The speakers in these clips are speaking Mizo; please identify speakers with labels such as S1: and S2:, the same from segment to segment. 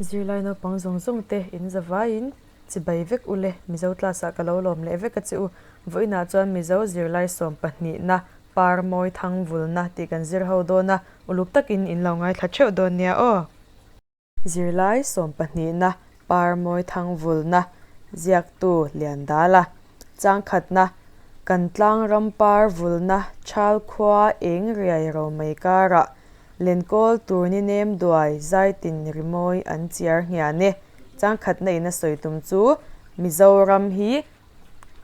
S1: Zirlai naupang zawng zawng te in zavaiin chibai vek u le, Mizo class ah ka lo lawm leh vek a che u. Vawiinah chuan Mizo zirlai sawm pahnihna par mawi thang vulna tih kan zir ho dawn a, uluk takin in lo ngaithla theuh dawn nia aw. Zirlai sawm pahnihna par mawi thang vulna ziaktu Liandala changkhatna kan tlang ram par vulna Thal khua eng riai ro mai karah Lenkawl tur ni nem duai zaitin rimawi an chiar nghian e. Changkhatna in a sawi tum chu Mizoram hi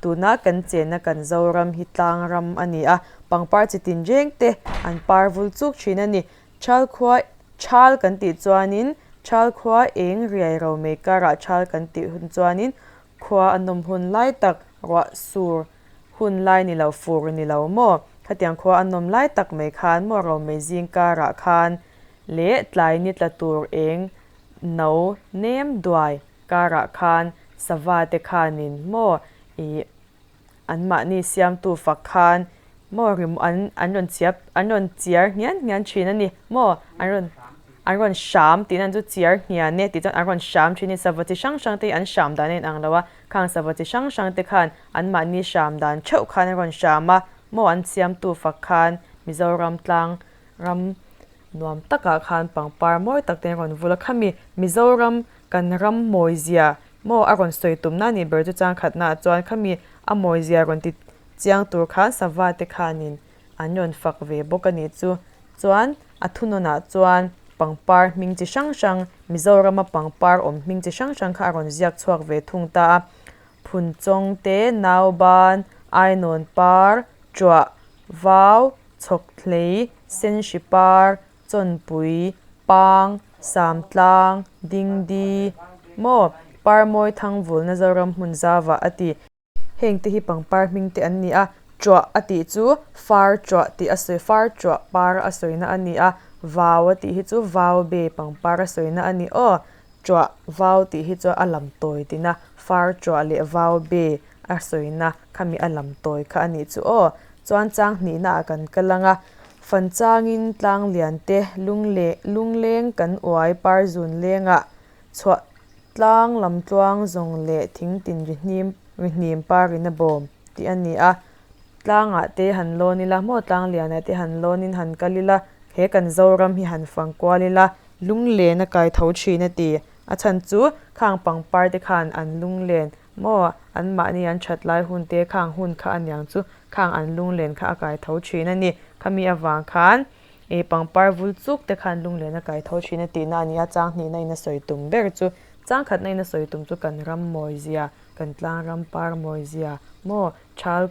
S1: tuna kan chenna kan Zoram hi tlang ram a ni a, pangpar chi tin reng te an par vul chuk thin a ni. Thal khua Thal kan tih chuanin Thal khua eng riai ro mai karah Thal kan tih hun chuanin khua a nawm hun lai tak ruah sur Hun lai ni lo fur ni lo maw? Khatiang khua a nawm lai tak mai khan maw Romei zing karah khan leh tlai ni tla tur eng no nem duai karah khan sava te khanin maw ih anmahni siamtu fak khan maw rim an an rawn chiap an rawn chiar hnian hnian thin a ni maw an rawn An rawn hram tihna an chu chiar hnian e tih chuan an rawn hram thin hi sava chi hrang hrang te hi an hram dan a inang lo a, khang sava chi hrang hrang te khan anmahni hram dan theuh khan an rawn hram a, maw an siamtu fak khan Mizoram tlang ram nuam takah khan pangpar mawi tak te an rawn vul a, khami Mizoram kan ram mawizia maw a rawn sawi tumna a nih ber chu changkhatnaah chuan khami a mawizia rawn ti chiang tur khan sava te khanin an rawn fak ve bawk a nih chu. Chuan a thunawnah chuan pangpar hming chi hrang hrang, Mizorama pangpar awm hming chi hrang hrang kha a rawn ziak chhuak ve thung ta a. Phunchawng te, Nauban, Ainawn par, Ṭuah, Vau, Chhawkhlei, Senhri par, Chawnpui, Pang, Samtlang, Dingdi, maw, Parmawi Thangvulna Zoram hmun zauah a ti. Heng te hi pangpar hming te an ni a, ṭuah a tih chu far ṭuah tih a sawi far ṭuah par a sawina a ni a, vau a tih hi chu vau be pangpar a sawina a ni aw, ṭuah vau tih hi chu a lam tawi tina far ṭuah leh vau be a sawina khami a lam tawi kha a nih chu aw. Chuan chang hnihna ah kan kal ang a, fan changin tlang lian te lung leh lungleng kan uai par zun lengah chhuah Tlang lam tluang zawng leh thing tin ri hnim ri hnim par in a bawm tih a ni a, tlangah te han lawn ila maw tlang lianah te han lawnin han kal ila he kan Zoram hi han fang kual ila lunglen a kai tho thin a ti. A chhan chu khang pangpar te khan an lunglen maw anmahni an that lai hun te khang hun kha a niang chu khang an lunglen kha a kai tho thin a ni. Khami avang khan. Ih pangpar vul chuk te khan lunglen a kai tho thin a tihna a ni a, chang hnihna in a sawi tum ber chu chang khatna in a sawi tum chu kan ram mawi zia, kan tlang ram par mawi zia maw thal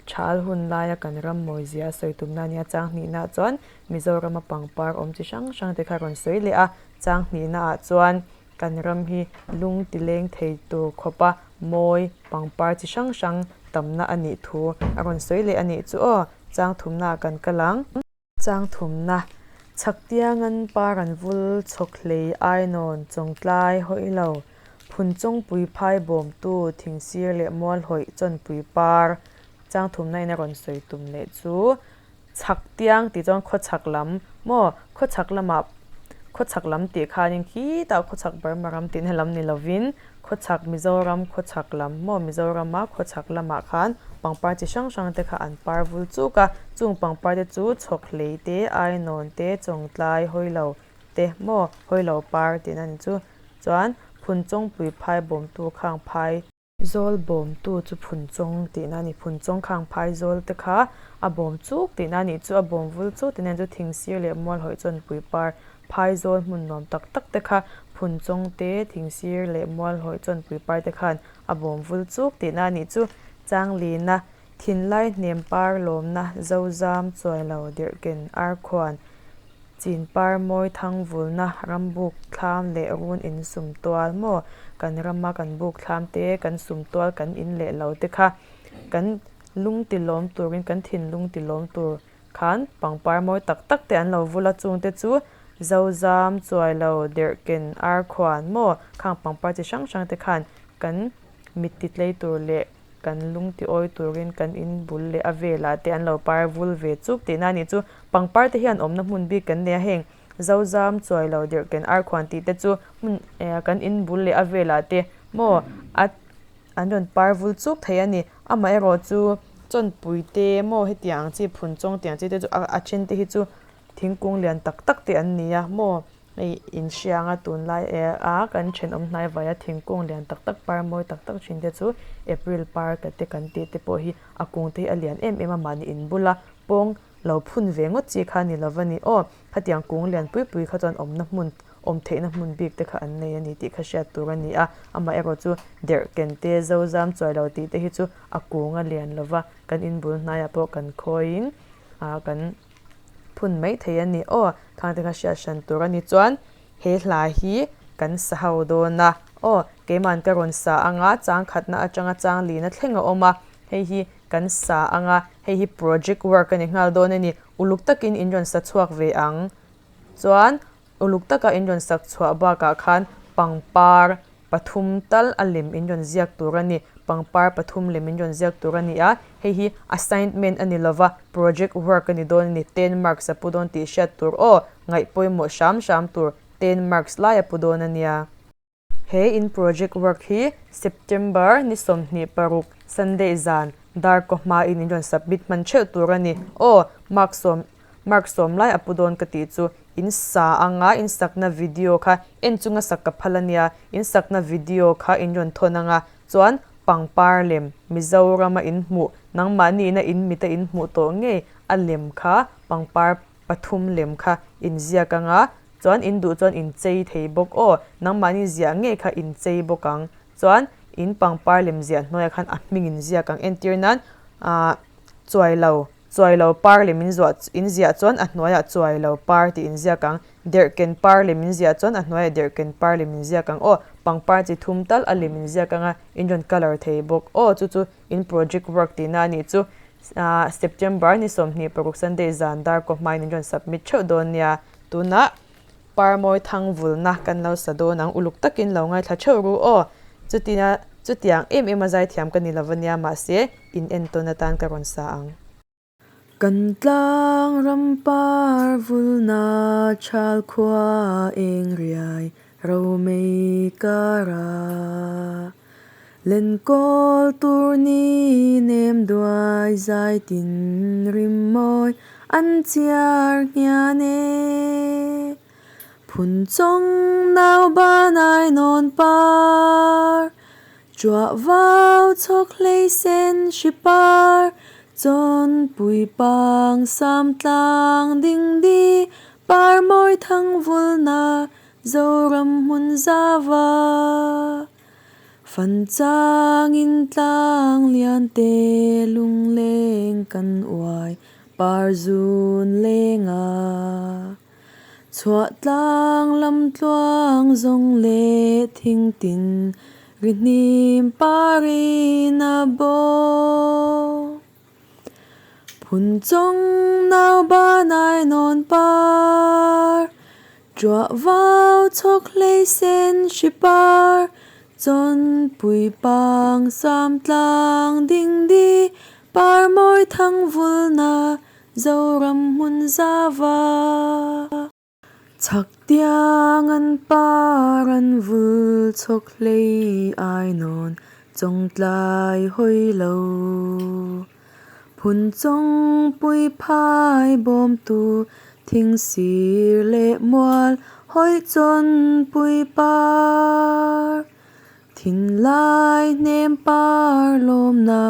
S1: thal hun laia kan ram mawi zia a sawi tumna a ni a, chang hnihna ah chuan Mizorama pangpar awm chi hrang hrang te kha a rawn sawi leh a, chang hnihna ah chuan kan ram hi lung ti leng thei tur khawpa mawi pangpar chi hrang hrang tamna a nih thu a rawn sawi leh a nih chu aw, chang thumna ah kan kal ang. Chang thumna, Chhaktiangan par an vul chhawk hlei ainawn chawngtlai hawi lo, Phunchawngpui phai bawmtu thingsir leh mualhawih chawnpui par chang thumna in a rawn sawi tum leh chu Chhaktiang tih chuan khawchhak lam maw khawchhak lamah khawchhak lam tih khanin khitah khawchhak Burma ram tihna lam ni lovin Khawchhak Mizoram khawchhak lam maw Mizorama khawchhak lamah khan pangpar chi hrang hrang te kha an par vul chuk a, chung pangpar te chu chhawk hlei te, ainawn te, chawngtlai hawilo te maw hawilo par tihna ni chu. Chuan Phunchawngpui phai bawmtu khang phai zawl bawmtu chu Phunchawng tihna a ni. Phunchawng khang phai zawl te kha a bawm chuk tihna a nih chu, a bawm vul chuk tihna a ni chu thing sir leh mual hawih chawnpui par Phaizawl hmun nuam tak tak te kha Phunchawng te, Thingsir leh Mualhawih chawnpui par te khan a bawm vul chuk tihna a nih chu. Changlina, Thinlai hnem par lawmna, Zozam, Chuailo, Dirhken, Arkhuan, Chin par mawi thang vulna, Rambuk thlam leh run in sum tual maw? Kan rama kan buk thlam te, kan sum tual kan in leh lo te kha kan lung ti lawm turin kan thinlung ti lawm tur Khan pangpar mawi tak tak te an lo vul a, chung te chu Zozam, Chuailo, Derhken, Arkhuan maw khang pangpar chi hrang hrang te khan kan mit ti tlei tur leh kan lung ti awi turin kan in bul leh a velah te an lo par vul ve chuk tihna a nih chu. Pangpar te hian awmna hmun bik kan nei a, heng Zozam chuai lo derhken arkhuan tih te chu hmun eh kan in bul leh a velah te maw a an rawn par vul chuk thei a ni. Amaherawhchu chawnpui te maw hetiang ang chi phun chawng tiang chi te chu a then te hi chu thingkung lian tak tak te an ni a maw hei inhria anga tunlai eh a kan thenawm hnai vaia thingkung lian tak tak par mawi tak tak thin te chu April par ka te kan tih te pawh hi a kung te hi a lian em em a mahni inbula pawng lo phun ve ngawt chi kha a ni lo va ni aw khatiang kung lian pui pui kha chuan awmna hmun awm theihna hmun bik te kha an nei a ni tih kha hriat tur a ni a amaherawh chu derh ken te zozam chuai lo tih te hi chu a kung a lian lo va kan inbul hnaiah pawh kan khawiin ah kan phun mai thei a ni aw khang te kha hriat hran tur a ni chuan he hla hi kan sa ho dawn a aw keiman ka rawn sa anga chang khatna atanga chang lina thleng a awm a hei hi kan sa anga hei hi project work a ni nghal dawn a ni uluk takin in rawn sa chhuak ve ang chuan uluk taka in rawn sak chhuah bakah khan pangpar pathum tal a lem in rawn ziak tur a ni. Pangpar pathum lem in rawn ziak tur a ni a, hei hi assignment a ni lova, project work a ni dawn a ni, ten marks a pu dawn tih hriat tur aw, ngaih pawimawh hram hram tur, ten marks lai a pu dawn a nia. He in project work hi September ni 26 Sunday zan dar kaw hmain in rawn submit hman theuh tur a ni aw, mark sawm Mark sawm lai a pu dawn ka tih chu in sa anga in sakna video kha en chunga sak ka phal ania, in sakna video kha in rawn thawn anga chuan pangpar lem Mizorama in hmuh nangmahniina in mita in hmuh tawh ngei a lem kha pangpar pathum lem kha in ziak anga chuan in duh chuan in chei thei bawk aw nangmahni ziah ngei kha in chei bawk ang chuan in pangpar lem ziah hnuaiah khan a hming in ziak ang entir nan ah chuai lo. Chuai lo par lem in zuah in ziah chuan a hnuaiah chuai lo par tih in ziak ang. Derhken par lem in ziah chuan a hnuaiah derhken par lem in ziak ang. Aw, pangpar chi thum tal a lem in ziak anga in rawn colour thei bawk. Aw, chu chu in project work tihna a nih chu. Ahh September ni 26 Sunday zan dar kaw hmain in rawn submit theuh dawn nia. Tunah Parmawi thang vulna kan lo sa dawn ang, uluk takin lo ngaithla theuh ru aw. Chutia chutiang em em a zaithiam ka ni lo ania mahse in entawn atan ka rawn sa ang. Kan tlang ram par vulna chhal khua eng riai romei kara. Lenkawl tur ni nem duai zai tin rim mawi an chiar hnian e. Phun chawng nau ban ai nawn par, Chuah vau chhawk hlei sen hri par, Chawnpui pang sam tlang ding di, Par mawi thang vulna Zoram hmun zava. Fan changin tlang lian te lungleng kan uai par zun leng a. Chhuah tlang lam tluang zawng leh thing tin ri hnim parin a bawk. Phun chawng nau ban ai nawn par, Ṭuah vau chhawk hlei sen hri par, Chawnpui pang sam tlang ding di, Par mawi thang vulna Zoram hmun zava. Chhak tiang an par an vul chhawk hlei ai nawn chawng tlai hawi lo. Phun chawng pui phai bawm tu thing sir leh mual hawi chawn pui par. Thinlai hnem par lawmna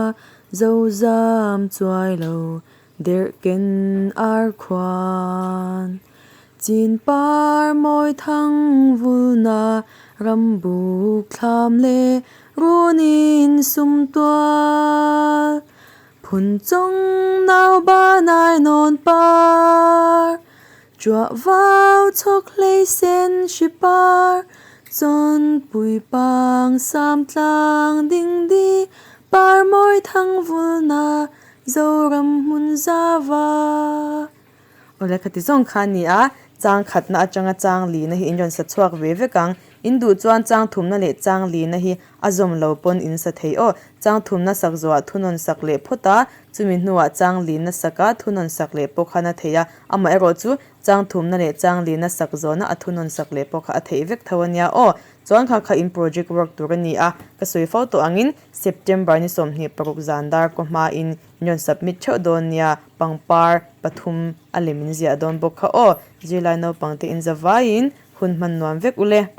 S1: zozam chuai lo Derhken ar khuan chin par mawi thang vulna rambuk thlam leh runin sum tual phun chawng nau ban ai nawn par Chuah vau chhawk hlei sen hri par Chawnpui pang sam tlang ding di par mawi thang vulna Zoram hmun zava. Awle khati zawng kha a ni a, chang khatna atanga chang lina hi in rawn sa chhuak ve vek ang. In duh chuan chang thumna leh chang lina hi A zawm lo pawn in sa thei aw. Chang thumna sak zawhah thunawn sak leh phawt a, chumi hnuah chang lina sak a, thunawn sak leh pawh khan a theih a. Amaherawh chu chang thumna leh chang lina sak zawhna a thunawn sak leh pawh kha a theih vek tho a nia aw. Chuan kha kha in project work tur a ni a, ka sawi fo tawh angin September ni 26 zan dar kaw hmain in rawn submit theuh dawn nia, pangpar pathum a lem in ziah dawn bawk kha aw. Zirlai naupangte in zavaiin hun hman nuam vek u le.